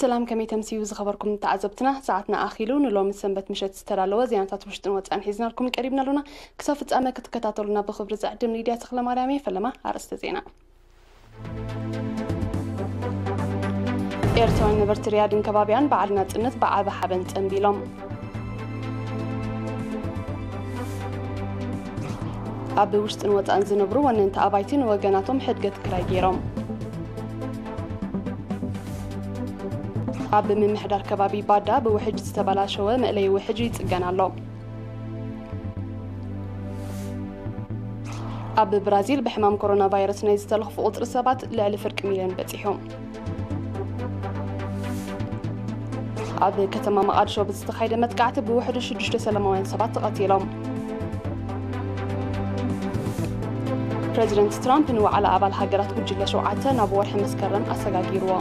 ሰላም፣ ከመይ ተምስዩ ዝኸበርኩም ተዓዘብትና? ሰዓትና ኣኺሉ ንሎሚ ሰንበት ምሸት ዝተዳለወ ዜናታት ውሽጥን ወጻእን ሒዝናልኩም ቀሪብና ኣሎና። ክሳብ ፍጻመ ክትከታተሉና ብኽብሪ ዝዕድም ሊድያ ተኽለማርያም እየ። ፈለማ ኣርእስተ ዜና። ኤርትራውያን ነበርቲ ሪያድን ከባቢኣን በዓል ናጽነት ብዓቢ ሓበን ጸንቢሎም። ኣብ ውሽጥን ወጻእን ዝነብሩ ወነንቲ ኣባይቲ ንወገናቶም ሕድገት ክራይ ገይሮም። ኣብ ምምሕዳር ከባቢ ባዳ ብውሕጅ ዝተበላሸወ መእለዪ ውሕጅ ይጽገን ኣሎ። ኣብ ብራዚል ብሕማም ኮሮና ቫይረስ ናይ ዝተለኽፉ ቁጽሪ ሰባት ልዕሊ ፍርቂ ሚልዮን በጺሑ። ኣብ ከተማ መቓድሾ ብዝተኻየደ መጥቃዕቲ ብውሕዱ ሽዱሽተ ሰላማውያን ሰባት ተቐቲሎም። ፕረዚደንት ትራምፕ ንዋዕላ ኣባል ሃገራት ጉጅለ ሸውዓተ ናብ ወርሒ መስከረም ኣሰጋጊርዎ።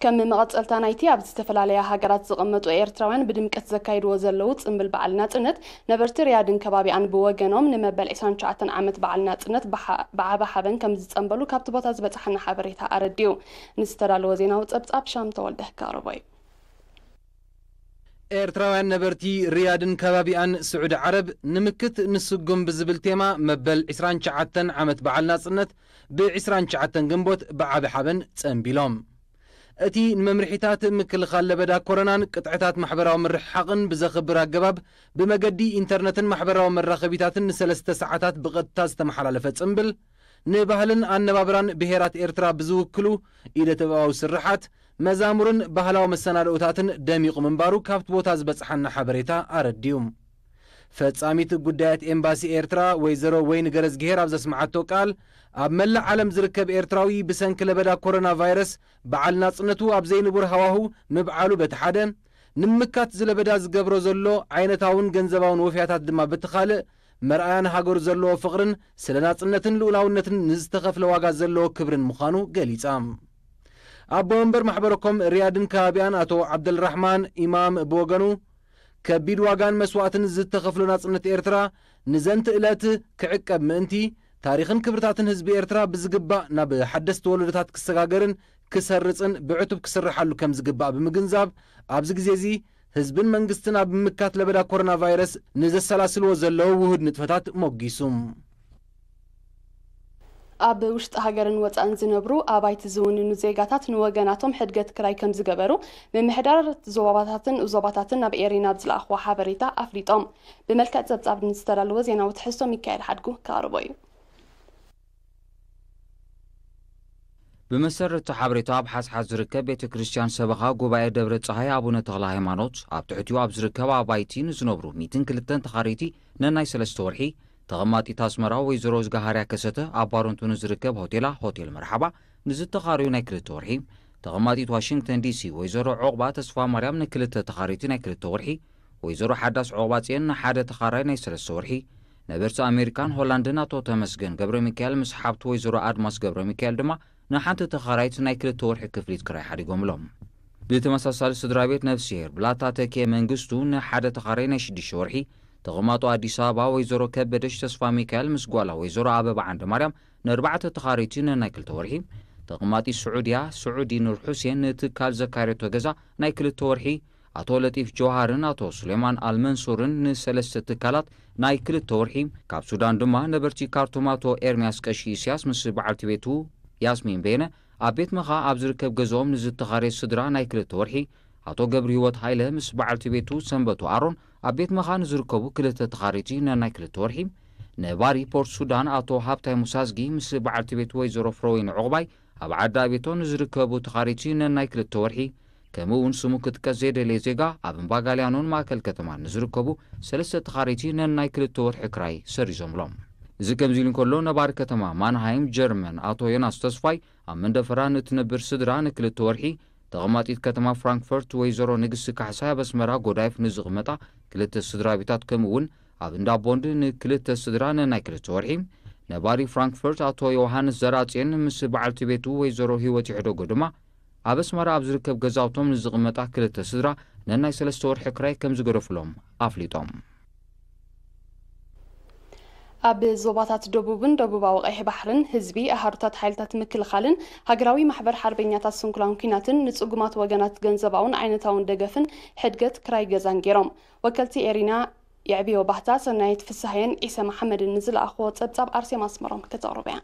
ከም መቐጸልታ ናይቲ ኣብ ዝተፈላለያ ሃገራት ዝቐመጡ ኤርትራውያን ብድምቀት ዘካይድዎ ዘለዉ ጽምብል በዓል ናጽነት፣ ነበርቲ ሪያድን ከባቢኣን ብወገኖም ንመበል ዕስራን ትሽዓተን ዓመት በዓል ናጽነት ብሓ-፣ ብዓቢ ሓበን ከም ዝጸንበሉ ካብቲ ቦታ ዝበጽሓና ሓበሬታ ኣረዲኡ። ንዝተዳለወ ዜናዊ ጸብጻብ ሻም ተወልደ ከቕርቦ እዩ። ኤርትራውያን ነበርቲ ሪያድን ከባቢኣን ስዑዲ ዓረብ ንምክት ንስጉም ብዝብል ቴማ መበል ዕስራን ትሽዓተን ዓመት በዓል ናጽነት ብ ዕስራን ትሽዓተን ግንቦት ብዓቢ ሓበን ጸንቢሎም። እቲ ንመምርሒታት ምክልኻል ለበዳ ኮሮናን ቅጥዕታት ማሕበራዊ ምርሕሓቕን ብዘኽብር ኣገባብ ብመገዲ ኢንተርነትን ማሕበራዊ መራኸቢታትን ንሰለስተ ሰዓታት ብቐጥታ ዝተመሓላለፈ ጽምብል፣ ንባህልን ኣነባብራን ብሄራት ኤርትራ ብዝውክሉ ኢደ ጥበባዊ ስርሓት፣ መዛሙርን ባህላዊ መሰናድኦታትን ደሚቑ ምንባሩ ካብቲ ቦታ ዝበጽሓና ሓበሬታ ኣረዲኡ። ፈጻሚት ጉዳያት ኤምባሲ ኤርትራ ወይዘሮ ወይኒ ገረዝግሄር ኣብ ዘስምዓቶ ቃል፣ ኣብ መላእ ዓለም ዝርከብ ኤርትራዊ ብሰንኪ ለበዳ ኮሮና ቫይረስ በዓል ናጽነቱ ኣብ ዘይንቡር ሃዋህው ምብዓሉ በቲ ሓደ፣ ንምምካት ዝለበዳ ዝገብሮ ዘሎ ዓይነታውን ገንዘባውን ወፍያታት ድማ በቲ ካልእ፣ መርኣያ ንሃገሩ ዘለዎ ፍቕርን ስለ ናጽነትን ልኡላውነትን ንዝተኸፍለ ዋጋ ዘለዎ ክብርን ምዃኑ ገሊጻ። ኣቦ ወንበር ማሕበረኮም ሪያድን ከባቢኣን ኣቶ ዓብደልራሕማን ኢማም ብወገኑ፣ ከቢድ ዋጋን መስዋእትን ዝተኸፍሎ ናጽነት ኤርትራ ንዘንቲ ዕለት ክዕቀብ ምእንቲ፣ ታሪኽን ክብርታትን ህዝቢ ኤርትራ ብዝግባእ ናብ ሓደስቲ ወለዶታት ክሰጋገርን ክሰርጽን ብዕቱብ ክስርሓሉ ከም ዝግባእ ብምግንዛብ፣ ኣብዚ ግዜ እዚ ህዝብን መንግስትን ኣብ ምምካት ለበዳ ኮሮና ቫይረስ ንዘሰላስልዎ ዘለዉ ውሁድ ንጥፈታት ሞጊሱ። ኣብ ውሽጢ ሃገርን ወጻእን ዝነብሩ ኣባይቲ ዝውንኑ ዜጋታት ንወገናቶም ሕድገት ክራይ ከም ዝገበሩ ምምሕዳር ዞባታትን ዞባታትን ናብ ኤሪና ኣብ ዝለኣኽዎ ሓበሬታ ኣፍሊጦም። ብመልክዕ ጸብጻብ ንዝተዳለወ ዜናዊ ትሕዝቶ ሚካኤል ሓድጉ ከቕርቦ እዩ። ብመሰረት እቲ ሓበሬታ፣ ኣብ ሓስሓስ ዝርከብ ቤተ ክርስቲያን ሰበኻ ጉባኤ ደብረ ጸሃይ ኣቡነ ተኽለ ሃይማኖት ኣብ ትሕቲኡ ኣብ ዝርከብ ኣባይቲ ንዝነብሩ ሚእትን ክልተን ተኻረይቲ ነናይ ሰለስተ ወርሒ፣ ተቐማጢት ኣስመራ ወይዘሮ ዝጋሃርያ ከሰተ ኣብ ባረንቱ ንዝርከብ ሆቴላ ሆቴል መርሓባ ንዝተኻረዩ ናይ ክልተ ወርሒ፣ ተቐማጢት ዋሽንግተን ዲሲ ወይዘሮ ዑቕባ ተስፋ ማርያም ንክልተ ተኻረይቲ ናይ ክልተ ወርሒ፣ ወይዘሮ ሓዳስ ዑቕባጽዮን ንሓደ ተኻራይ ናይ ሰለስተ ወርሒ፣ ነበርቲ ኣሜሪካን ሆላንድን ኣቶ ተመስገን ገብረ ሚካኤል ምስ ሓብቱ ወይዘሮ ኣድማስ ገብረ ሚካኤል ድማ ንሓንቲ ተኻራይት ናይ ክልተ ወርሒ ክፍሊት ክራይ ሓዲጎምሎም። ብተመሳሳሊ ስድራ ቤት ነፍስሄር ብላታ ተኪኤ መንግስቱ ንሓደ ተኻራይ ናይ ሽዱሽተ ወርሒ፣ ተቐማጦ ኣዲስ ኣበባ ወይዘሮ ከበደሽ ተስፋ ሚካኤል ምስ ጓላ ወይዘሮ ኣበባ ዓንደ ማርያም ንኣርባዕተ ተኻረይቲ ነናይ ክልተ ወርሒ፣ ተቐማጢ ስዑድያ ስዑዲ ኑር ሑሴን ንትካል ዘካየቶ ገዛ ናይ ክልተ ወርሒ፣ ኣቶ ለጢፍ ጆሃርን ኣቶ ሱሌማን ኣልመንሱርን ንሰለስተ ትካላት ናይ ክልተ ወርሒ፣ ካብ ሱዳን ድማ ነበርቲ ካርቱም ኣቶ ኤርምያስ ቀሺ ኢስያስ ምስ በዓልቲ ቤቱ ያስሚን በየነ ኣብ ቤት መኻ ኣብ ዝርከብ ገዝኦም ንዝተኻረየ ስድራ ናይ ክልተ ወርሒ፣ ኣቶ ገብርህይወት ሃይለ ምስ በዓልቲ ቤቱ ሰንበቱ ኣሮን ኣብ ቤት መኻ ንዝርከቡ ክልተ ተኻረይቲ ነናይ ክልተ ወርሒ፣ ነባሪ ፖርት ሱዳን ኣቶ ሃብታይ ሙሳዝጊ ምስ በዓልቲ ቤቱ ወይዘሮ ፍረወይኒ ዑቕባይ ኣብ ዓዲ ኣቤቶ ንዝርከቡ ተኻረይቲ ነናይ ክልተ ወርሒ፣ ከምኡ እውን ስሙ ክጥቀስ ዘይደለየ ዜጋ ኣብ እምባ ጋልያኖን ማእከል ከተማን ንዝርከቡ ሰለስተ ተኻረይቲ ነናይ ክልተ ወርሒ ክራይ ሰሪዞምሎም። እዚ ከምዚ ኢሉ እንከሎ፣ ነባሪ ከተማ ማንሃይም ጀርመን ኣቶ ዮናስ ተስፋይ ኣብ መንደፈራ ንእትነብር ስድራ ንክልተ ወርሒ፣ ተቐማጢት ከተማ ፍራንክፈርት ወይዘሮ ንግስቲ ካሕሳይ ኣብ ኣስመራ ጎዳይፍ ንዝቕመጣ ክልተ ስድራ ቤታት፣ ከምኡ እውን ኣብ እንዳ ቦንድ ንክልተ ስድራ ነናይ ክልተ ወርሒ፣ ነባሪ ፍራንክፈርት ኣቶ ዮሃንስ ዘራጽዮን ምስ በዓልቲ ቤቱ ወይዘሮ ህይወት ይሕደጎ ድማ ኣብ ኣስመራ ኣብ ዝርከብ ገዛውቶም ንዝቕመጣ ክልተ ስድራ ነናይ ሰለስተ ወርሒ ክራይ ከም ዝገደፉሎም ኣፍሊጦም። ኣብ ዞባታት ደቡብን ደቡባዊ ቀይሕ ባሕርን ህዝቢ፣ ኣሃዱታት ሓይልታት ምክልኻልን ሃገራዊ ማሕበር ሓርበኛታት ስንኩላን ኲናትን ንጽጉማት ወገናት ገንዘባውን ዓይነታውን ደገፍን ሕድገት ክራይ ገዛን ገይሮም። ወከልቲ ኤሪና የዕብዮ ባህታ፣ ሰናይት ፍስሃየን ዒሰ መሓመድን ንዝለኣኽዎ ጸብጻብ ኣርሴማ ኣስመሮም ከተቕርቦ እያ።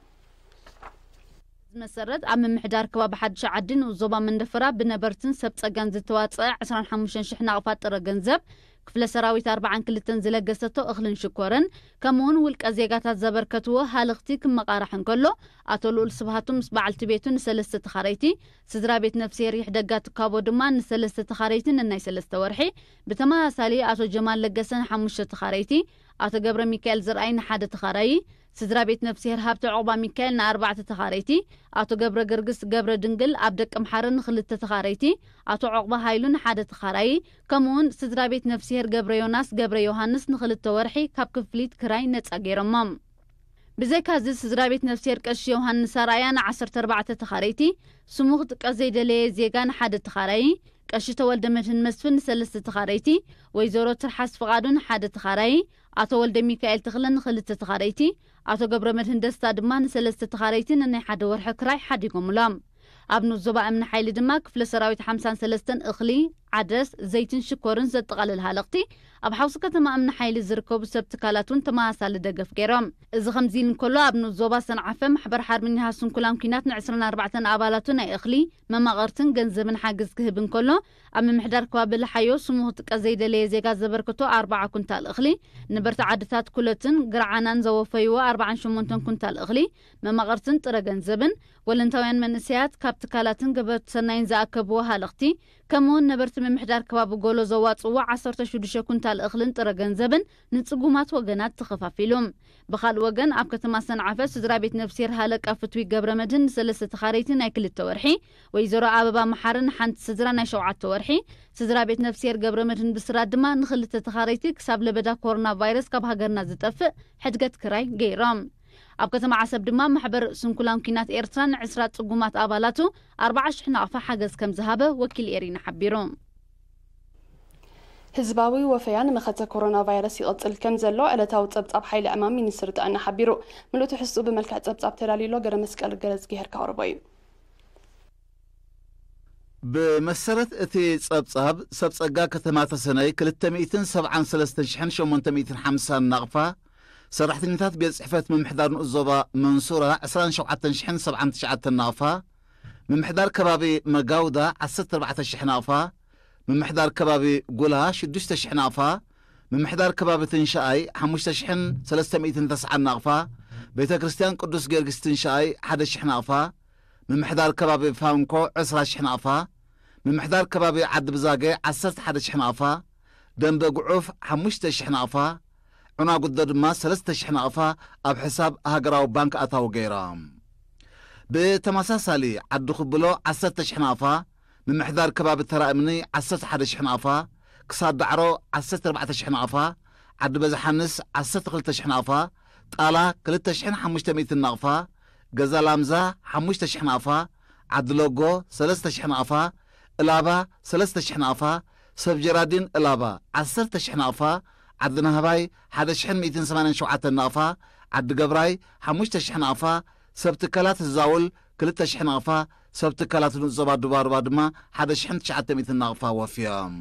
መሰረት ኣብ ምምሕዳር ከባቢ ሓድሽ ዓዲ ንኡስ ዞባ መንደፈራ ብነበርትን ሰብ ጸጋን ዝተዋጸአ ዕስራን ሓሙሽተን ሽሕ ናቕፋ ጥረ ገንዘብ፣ ክፍለ ሰራዊት ኣርባዓን ክልተን ዝለገሰቶ እኽልን ሽኮርን፣ ከምኡ እውን ውልቀ ዜጋታት ዘበርከትዎ ሃለኽቲ ክመቓራሕ እንከሎ፣ ኣቶ ልኡል ስብሃቱ ምስ በዓልቲ ቤቱ ንሰለስተ ተኻረይቲ፣ ስድራ ቤት ነፍስሄር ይሕደጋ ትካቦ ድማ ንሰለስተ ተኻረይቲ ነናይ ሰለስተ ወርሒ፣ ብተመሳሳሊ ኣቶ ጀማል ለገሰ ንሓሙሽተ ተኻረይቲ፣ ኣቶ ገብረ ሚካኤል ዘርኣይ ንሓደ ተኻራዪ፣ ስድራ ቤት ነፍስሄር ሃብተ ዑቕባ ሚካኤል ንኣርባዕተ ተኻረይቲ፣ ኣቶ ገብረ ገርግስ ገብረ ድንግል ኣብ ደቂ ምሓረ ንኽልተ ተኻረይቲ፣ ኣቶ ዑቕባ ሃይሉ ንሓደ ተኻራዪ፣ ከምኡውን ስድራ ቤት ነፍስሄር ገብረ ዮናስ ገብረ ዮሃንስ ንኽልተ ወርሒ ካብ ክፍሊት ክራይ ነጻ ገይሮሞም። ብዘይካዚ ስድራ ቤት ነፍስሄር ቀሺ ዮሃንስ ኣርኣያ ንዓሰርተ ኣርባዕተ ተኻረይቲ፣ ስሙ ክጥቀስ ዘይደለየ ዜጋ ንሓደ ተኻራዪ፣ ቀሺ ተወልደ መድህን መስፍን ንሰለስተ ተኻረይቲ፣ ወይዘሮ ትርሓስ ፍቓዱ ንሓደ ተኻራዪ፣ ኣቶ ወልደ ሚካኤል ተኽለ ንኽልተ ተኻረይቲ፣ ኣቶ ገብረ መድህን ደስታ ድማ ንሰለስተ ተኻረይቲ ነናይ ሓደ ወርሒ ክራይ ሓዲጎምሎም። ኣብ ንኡስ ዞባ እምኒ ሓይሊ ድማ ክፍለ ሰራዊት ሓምሳን ሰለስተን እኽሊ፣ ዓደስ፣ ዘይትን ሽኮርን ዘጠቓልል ሃለኽቲ ኣብ ሓውሲ ከተማ እምኒ ሓይሊ ዝርከቡ ሰብ ትካላት እውን ተመሳሳሊ ደገፍ ገይሮም። እዚ ከምዚ ኢሉ እንከሎ፣ ኣብ ንኡስ ዞባ ሰንዓፈ ማሕበር ሓርበኛ ስንኩላን ኲናት ን ዕስራን ኣርባዕተን ኣባላቱ ናይ እኽሊ፣ መማቕርትን ገንዘብን ሓገዝ ክህብ እንከሎ፣ ኣብ ምምሕዳር ከባቢ ለሓዮ ስሙ ክጥቀስ ዘይደለየ ዜጋ ዘበርከቶ ኣርባዓ ኩንታል እኽሊ፣ ነበርቲ ዓድታት ኩለትን ግርዓናን ዘወፈይዎ ኣርባዓን ሸሞንተን ኩንታል እኽሊ፣ መማቕርትን ጥረ ገንዘብን፣ ወለንታውያን መንእሰያት ካብ ትካላትን ገበርቲ ሰናይን ዝኣከብዎ ሃለኽቲ፣ ከምኡውን ነበርቲ ምምሕዳር ከባቢ ጎሎ ዘዋፅዎ ዓሰርተ ሽዱሽተ ኩንታል እኽልን ጥረ ገንዘብን ንጽጉማት ወገናት ተኸፋፊሉ። ብኻልእ ወገን፣ ኣብ ከተማ ሰንዓፈ ስድራ ቤት ነፍስሄር ሃለቃ ፍትዊ ገብረ መድህን ንሰለስተ ተኻረይቲ ናይ ክልተ ወርሒ፣ ወይዘሮ ኣበባ መሓሪ ንሓንቲ ስድራ ናይ ሸውዓተ ወርሒ፣ ስድራ ቤት ነፍስሄር ገብረ መድህን ብስራት ድማ ንኽልተ ተኻረይቲ ክሳብ ለበዳ ኮሮና ቫይረስ ካብ ሃገርና ዝጠፍእ ሕድገት ክራይ ገይሮም። ኣብ ከተማ ዓሰብ ድማ ማሕበር ስንኩላን ኲናት ኤርትራ ንዕስራ ጽጉማት ኣባላቱ ኣርባዓ ሽሕ ናቕፋ ሓገዝ ከም ዝሃበ ወኪል ኤሪና ሓቢሩ። ህዝባዊ ወፈያ ንመኸተ ኮሮና ቫይረስ ይቕጽል ከም ዘሎ ዕለታዊ ጸብጻብ ሓይሊ ዕማም ሚኒስትሪ ጥዕና ሓቢሩ። ምሉእ ትሕዝትኡ ብመልክዕ ጸብጻብ ተዳልዩ ኣሎ። ገረ መስቀል ገረዝጊሄር ካቕርቦ እዩ። ብመሰረት እቲ ጸብጻብ፣ ሰብ ጸጋ ከተማ ተሰነይ ክልተ ሚእትን ሰብዓን ሰለስተን ሽሕን ሸሞንተ ሚእትን ሓምሳን ናቕፋ፣ ሰራሕተኛታት ቤት ጽሕፈት ምምሕዳር ንኡስ ዞባ መንሱራ ዕስራን ሸውዓተን ሽሕን ሰብዓን ትሽዓተን ናቕፋ፣ ምምሕዳር ከባቢ መጋውዳ ዓሰርተ ኣርባዕተ ሽሕ ናቕፋ፣ ምምሕዳር ከባቢ ጉላ ሽዱሽተ ሽሕ ናቕፋ፣ ምምሕዳር ከባቢ ትንሻኣይ ሓሙሽተ ሽሕን ሰለስተ ሚእትን ተስዓን ናቕፋ፣ ቤተ ክርስቲያን ቅዱስ ጊዮርጊስ ትንሻኣይ ሓደ ሽሕ ናቕፋ፣ ምምሕዳር ከባቢ ፋንኮ ዕስራ ሽሕ ናቕፋ፣ ምምሕዳር ከባቢ ዓዲ ብዛገ ዓሰርተ ሓደ ሽሕ ናቕፋ፣ ደንበ ጉዑፍ ሓሙሽተ ሽሕ ናቕፋ፣ ዑና ጉዶ ድማ ሰለስተ ሽሕ ናቕፋ ኣብ ሕሳብ ሃገራዊ ባንክ ኣታዊ ገይሮም። ብተመሳሳሊ ዓዲ ኩብሎ ዓሰርተ ሽሕ ናቕፋ፣ ምምሕዳር ከባቢ ተራ እምኒ ዓሰርተ ሓደ ሽሕ ናቕፋ፣ ክሳድ ዳዕሮ ዓሰርተ ኣርባዕተ ሽሕ ናቕፋ፣ ዓዲ በዝሓንስ ዓሰርተ ክልተ ሽሕ ናቕፋ፣ ጣላ ክልተ ሽሕን ሓሙሽተ ሚእትን ናቕፋ፣ ገዛ ላምዛ ሓሙሽተ ሽሕ ናቕፋ፣ ዓዲ ሎጎ ሰለስተ ሽሕ ናቕፋ፣ እላባ ሰለስተ ሽሕ ናቕፋ፣ ሰብ ጀራዲን እላባ ዓሰርተ ሽሕ ናቕፋ፣ ዓዲ ናህባይ ሓደ ሽሕን ሚእትን ሰማንያን ሸውዓተን ናቕፋ፣ ዓዲ ገብራይ ሓሙሽተ ሽሕ ናቕፋ፣ ሰብ ትካላት ህዛውል ክልተ ሽሕ ናቕፋ፣ ሰብ ትካላት ንኡስ ዞባ ዱባሩባ ድማ ሓደ ሽሕን ትሽዓተ ሚእትን ናቕፋ ወፍዮም።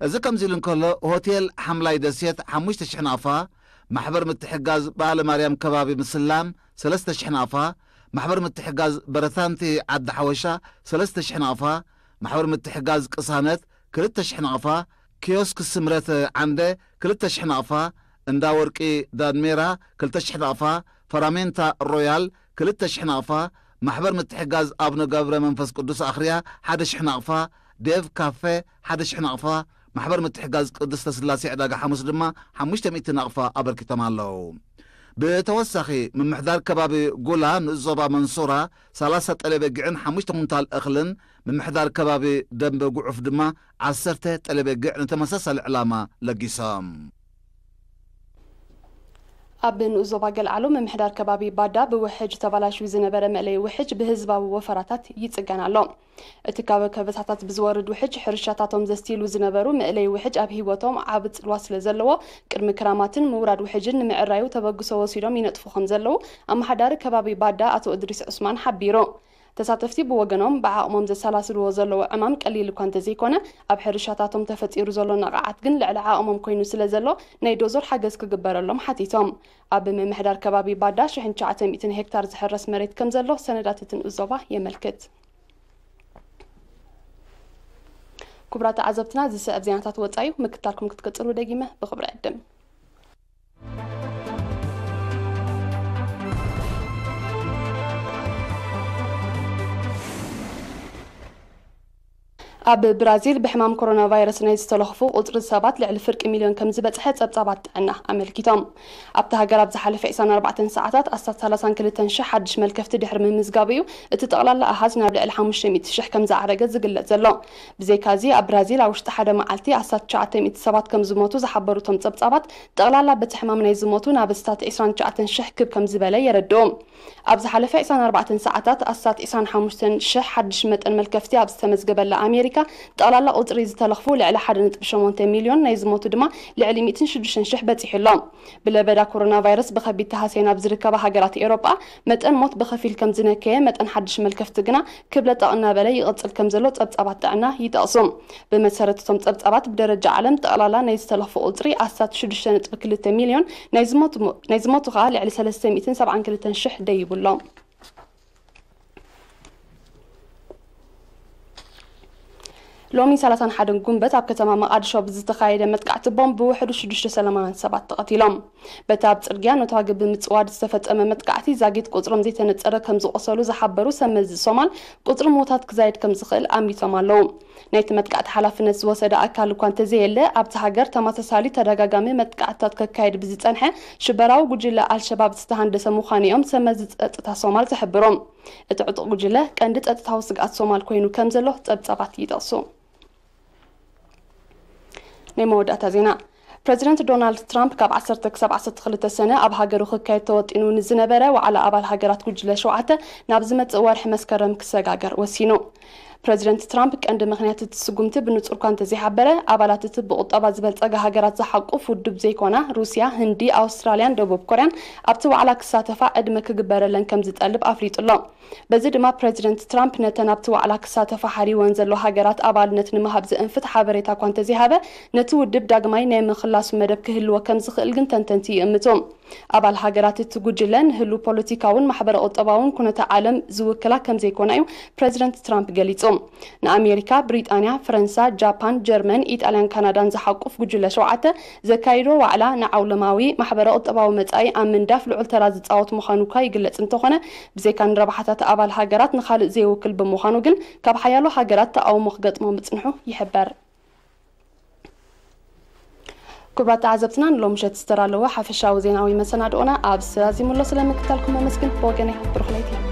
እዚ ከምዚ ኢሉ እንከሎ፣ ሆቴል ሓምላይ ደሴት ሓሙሽተ ሽሕ ናቕፋ፣ ማሕበር ምትሕጋዝ በዓለ ማርያም ከባቢ ምስላም ሰለስተ ሽሕ ናቕፋ፣ ማሕበር ምትሕጋዝ በረታንቲ ዓዲ ሓወሻ ሰለስተ ሽሕ ናቕፋ፣ ማሕበር ምትሕጋዝ ቅሳነት ክልተ ሽሕ ናቕፋ፣ ኪዮስክ ስምረት ዓንደ ክልተ ሽሕ ናቕፋ፣ እንዳ ወርቂ ዳድሜራ ክልተ ሽሕ ናቕፋ፣ ፈራሜንታ ሮያል ክልተ ሽሕ ናቕፋ፣ ማሕበር ምትሕጋዝ ኣቡነ ገብረ መንፈስ ቅዱስ ኣኽርያ ሓደ ሽሕ ናቕፋ፣ ዴቭ ካፌ ሓደ ሽሕ ናቕፋ፣ ማሕበር ምትሕጋዝ ቅድስተ ስላሴ ዕዳጋ ሓሙስ ድማ ሓሙሽተ ሚእቲ ናቕፋ ኣበርኪቶም ኣለዉ። ብተወሳኺ፣ ምምሕዳር ከባቢ ጉላ ንኡስ ዞባ መንሱራ ሰላሳ ጠለበጊዕን ሓሙሽተ ኩንታል እኽልን፣ ምምሕዳር ከባቢ ደንበ ጉዑፍ ድማ ዓሰርተ ጠለበጊዕ ንተመሳሳሊ ዕላማ ለጊሶም። ኣብ ንኡስ ዞባ ገልዓሎ ምምሕዳር ከባቢ ባዳ ብውሕጅ ተባላሽዩ ዝነበረ መእለይ ውሕጅ ብህዝባዊ ወፈራታት ይጽገን ኣሎ። እቲ ካብ ከበሳታት ብዝወርድ ውሕጅ ሕርሻታቶም ዘስቲሉ ዝነበሩ መእለይ ውሕጅ ኣብ ህይወቶም ዓቢ ጽልዋ ስለ ዘለዎ፣ ቅድሚ ክራማትን ምውራድ ውሕጅን ንምዕራዩ ተበግሶ ወሲዶም ይነጥፉ ከም ዘለዉ ኣመሓዳሪ ከባቢ ባዳ ኣቶ እድሪስ ዑስማን ሓቢሩ። ተሳተፍቲ ብወገኖም ብዓቕሞም ዘሰላስልዎ ዘለዉ ዕማም ቀሊል እኳ እንተዘይኮነ፣ ኣብ ሕርሻታቶም ተፈጢሩ ዘሎ ነቓዓት ግን ልዕሊ ዓቕሞም ኮይኑ ስለ ዘሎ ናይ ዶዞር ሓገዝ ክግበረሎም ሓቲቶም። ኣብ ምምሕዳር ከባቢ ባዳ ሽሕን ትሽዓተ ሚእትን ሄክታር ዝሕረስ መሬት ከም ዘሎ ሰነዳት እቲ ንኡስ ዞባ የመልክት። ክቡራት ተዓዘብትና፣ ዝስዕብ ዜናታት ወጻዩ ምክታልኩም ክትቅጽሉ ደጊመ ብኽብሪ ዕድም። ኣብ ብራዚል ብሕማም ኮሮና ቫይረስ ናይ ዝተለኽፉ ቁጽሪ ሰባት ልዕሊ ፍርቂ ሚልዮን ከም ዝበጽሐ ጸብጻባት ጥዕና ኣመልኪቶም። ኣብታ ሃገር ኣብ ዝሓለፈ ዕስራን ኣርባዕተን ሰዓታት ኣስታት ሰላሳን ክልተን ሽሕ ሓድሽ መልከፍቲ ድሕሪ ምምዝጋቡ እዩ እቲ ጠቕላላ ኣሃዝ ናብ ልዕሊ ሓሙሽተ ሚእቲ ሽሕ ከም ዝዓረገ ዝግለጽ ዘሎ። ብዘይካዚ ኣብ ብራዚል ኣብ ውሽጢ ሓደ መዓልቲ ኣስታት ትሽዓተ ሚእቲ ሰባት ከም ዝሞቱ ዝሓበሩ እቶም ጸብጻባት፣ ጠቕላላ በቲ ሕማም ናይ ዝሞቱ ናብ ኣስታት ዕስራን ትሽዓተን ሽሕ ክብ ከም ዝበለ የረድኡ። ኣብ ዝሓለፈ ዕስራን ኣርባዕተን ሰዓታት ኣስታት ዕስራን ሓሙሽተን ሽሕ ሓድሽ መጠን መልከፍቲ ኣብ ዝተመዝገበላ ኣሜሪካ፣ ጠቕላላ ቁጽሪ ዝተለኽፉ ልዕሊ ሓደ ነጥቢ ሸሞንተ ሚልዮን፣ ናይ ዝሞቱ ድማ ልዕሊ ሚእትን ሽዱሽተን ሽሕ በጺሑ ኣሎ። ብለበዳ ኮሮና ቫይረስ ብኸቢድ ተሃስየን ኣብ ዝርከባ ሃገራት ኤውሮጳ፣ መጠን ሞት ብኸፊል ከም ዝነከየ፣ መጠን ሓድሽ መልከፍቲ ግና ክብለጠቕ እናበለ ይቕጽል ከም ዘሎ ጸብጻባት ጥዕና ይጠቕሱ። ብመሰረት እቶም ጸብጻባት፣ ብደረጃ ዓለም ጠቕላላ ናይ ዝተለኽፉ ቁጽሪ ኣስታት ሽዱሽተ ነጥቢ ክልተ ሚልዮን፣ ናይ ዝሞቱ፣ ናይ ዝሞቱ ከኣ ልዕሊ ሰለስተ ሚእትን ሰብዓን ክልተን ሽሕ ደይቡ ኣሎ። ሎሚ ሰላሳን ሓደን ጉንበት ኣብ ከተማ መቓድሾ ብዝተኻየደ መጥቃዕቲ ቦምብ ብውሕዱ ሽዱሽተ ሰላማውያን ሰባት ተቐቲሎም። በቲ ኣብ ጽርግያ ነታጒ ብምጽዋድ ዝተፈጸመ መጥቃዕቲ ዛጊት ቁጽሮም ዘይተነጸረ ከም ዝቖሰሉ ዝሓበሩ ሰብ መዚ ሶማል፣ ቁጽሪ ምዉታት ክዛይድ ከም ዝኽእል ኣሚቶም ኣለዉ። ናይቲ መጥቃዕቲ ሓላፍነት ዝወሰደ ኣካል እኳ እንተዘየለ፣ ኣብቲ ሃገር ተመሳሳሊ ተደጋጋሚ መጥቃዕትታት ከካይድ ብዝጸንሐ ሽበራዊ ጉጅለ ኣልሸባብ ዝተሃንደሰ ምዃኑ እዮም ሰብ መዚ ጸጥታ ሶማል ዝሕብሩ። እቲ ዕጡቕ ጉጅለ ቀንዲ ጸጥታዊ ስግኣት ሶማል ኮይኑ ከም ዘሎ ጸብጻባት ይጠቕሱ። ናይ መወዳእታ ዜና። ፕረዚደንት ዶናልድ ትራምፕ ካብ ዓሰርተ ክሳብ ዓሰርተ ክልተ ሰነ ኣብ ሃገሩ ክካየድ ተወጢኑ ንዝነበረ ዋዕላ ኣባል ሃገራት ጉጅለ ሸውዓተ ናብ ዝመጽእ ወርሒ መስከረም ክሰጋገር ወሲኑ። ፕረዚደንት ትራምፕ ቀንዲ ምኽንያት እቲ ስጉምቲ ብንጹር እኳ እንተዘይሓበረ፣ ኣባላት እቲ ብቁጠባ ዝበልጸጋ ሃገራት ዝሓቁፍ ውድብ ዘይኮና ሩስያ፣ ህንዲ፣ ኣውስትራልያን ደቡብ ኮርያን ኣብቲ ዋዕላ ክሳተፋ ዕድመ ክግበረለን ከም ዝጠልብ ኣፍሊጡ ኣሎ። በዚ ድማ ፕረዚደንት ትራምፕ ነተን ኣብቲ ዋዕላ ክሳተፋ ሓሪወን ዘሎ ሃገራት ኣባልነት ንምሃብ ዝእንፍት ሓበሬታ እኳ እንተዘይሃበ፣ ነቲ ውድብ ዳግማይ ናይ ምኽላሱ መደብ ክህልዎ ከም ዝኽእል ግን ተንተንቲ ይእምቱ። ኣባል ሃገራት እቲ ጉጅለ ንህሉ ፖለቲካውን ማሕበረ ቁጠባውን ኩነተ ዓለም ዝውክላ ከም ዘይኮና እዩ ፕረዚደንት ትራምፕ ገሊጹ። ንኣሜሪካ፣ ብሪጣንያ፣ ፈረንሳ፣ ጃፓን፣ ጀርመን፣ ኢጣልያን ካናዳን ዝሓቁፍ ጉጅለ ሸውዓተ ዘካይዶ ዋዕላ ንዓውለማዊ ማሕበረ ቁጠባዊ መጻኢ ኣብ ምንዳፍ ልዑል ተራ ዝጻወት ምዃኑ እኳ ይግለጽ እንተኾነ፣ ብዘይካ ንረብሓታት ኣባል ሃገራት ንኻልእ ዘይውክል ብምዃኑ ግን ካብ ሓያሎ ሃገራት ተቓውሞ ክገጥሞ ምጽንሑ ይሕበር። ክቡራት ተዓዘብትና፣ ንሎሚ ምሸት ዝተዳለወ ሓፈሻዊ ዜናዊ መሰናድኦና ኣብዚ ተዛዚሙ ኣሎ። ስለ ምክታልኩም መመስግን። ብወገነይ ብሩኽ ለይቲ።